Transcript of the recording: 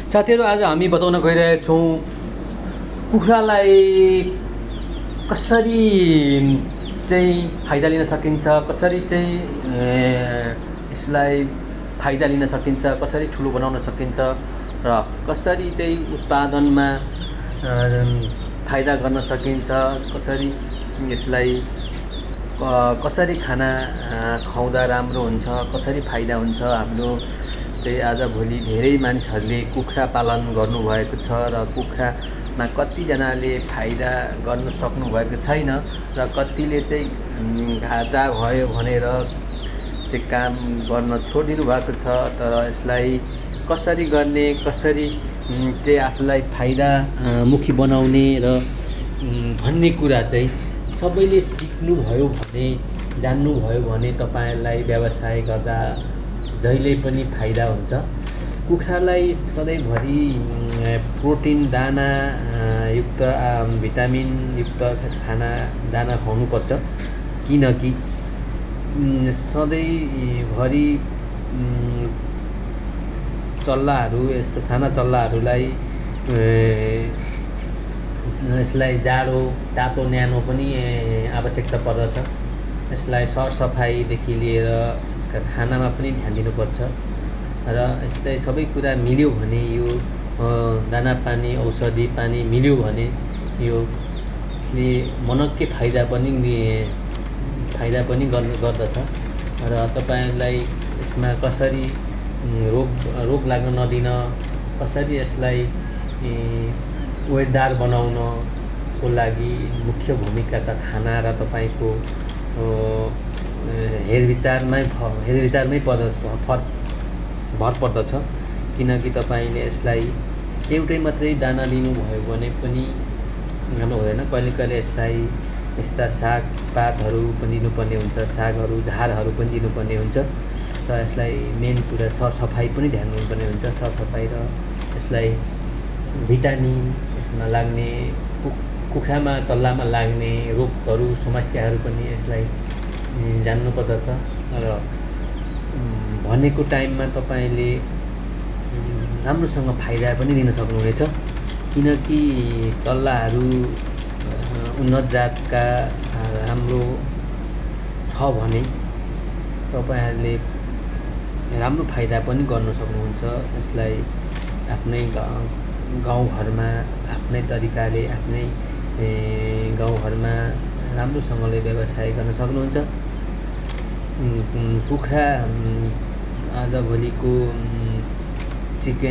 साथीहरू, आज हामी बताउन गइरहेछौँ कुखुरालाई कसरी चाहिँ फाइदा लिन सकिन्छ, कसरी चाहिँ यसलाई फाइदा लिन सकिन्छ, कसरी ठुलो बनाउन सकिन्छ र कसरी चाहिँ उत्पादनमा फाइदा गर्न सकिन्छ, कसरी यसलाई कसरी खाना खुवाउँदा राम्रो हुन्छ, कसरी फाइदा हुन्छ। हाम्रो चाहिँ आजभोलि धेरै मानिसहरूले कुखुरा पालन गर्नुभएको छ र कुखुरामा कतिजनाले फाइदा गर्न सक्नुभएको छैन र कतिले चाहिँ घाटा भयो भनेर चाहिँ काम गर्न छोडिदिनु भएको छ। तर यसलाई कसरी गर्ने, कसरी चाहिँ आफूलाई फाइदा मुखी बनाउने र भन्ने कुरा चाहिँ सबैले सिक्नुभयो भने, जान्नुभयो भने तपाईहरुलाई व्यवसाय गर्दा जहिले पनि फाइदा हुन्छ। कुखुरालाई सधैँभरि प्रोटिन दाना युक्त भिटामिन युक्त दाना खुवाउनुपर्छ, किनकि सधैँभरि चल्लाहरू, यस्तो साना चल्लाहरूलाई यसलाई जाडो तातो न्यानो पनि आवश्यकता पर्दछ। यसलाई सरसफाइदेखि लिएर यसका खानामा पनि ध्यान दिनुपर्छ र यस्तै सबै कुरा मिल्यो भने, यो दाना पानी औषधि पानी मिल्यो भने यसले मनक्कै फाइदा पनि गर्दछ। र तपाईहरुलाई यसमा कसरी रोग लाग्न नदिन, कसरी यसलाई वेटदार बनाउनको लागि मुख्य भूमिका त खाना र तपाईको हेरविचारमै भर पर्दछ। किनकि तपाईले यसलाई एउटै मात्रै दाना दिनुभयो भने पनि राम्रो हुँदैन। कहिले कहिले यसलाई यस्ता सागपातहरू पनि दिनुपर्ने हुन्छ, सागहरू झारहरू पनि दिनुपर्ने हुन्छ र यसलाई मेन कुरा सरसफाइ पनि ध्यान दिनुपर्ने हुन्छ। सरसफाइ र यसलाई भिटामिन यसमा लाग्ने कुखुरामा चल्लामा लाग्ने रोगहरू समस्याहरू पनि यसलाई जान्नु पर्दछ र भनेको टाइममा तपाईले राम्रोसँग फाइदा पनि दिन सक्नुहुनेछ। किनकि चल्लाहरू उन्नत जातका राम्रो छ भने तपाईहरुले राम्रो फाइदा पनि गर्न सक्नुहुन्छ। यसलाई आफ्नै गाउँघरमा आफ्नै तरिकाले, आफ्नै गाउँघरमा राम्रोसँगले व्यवसाय गर्न सक्नुहुन्छ। कुखुरा आजभोलिको चिकन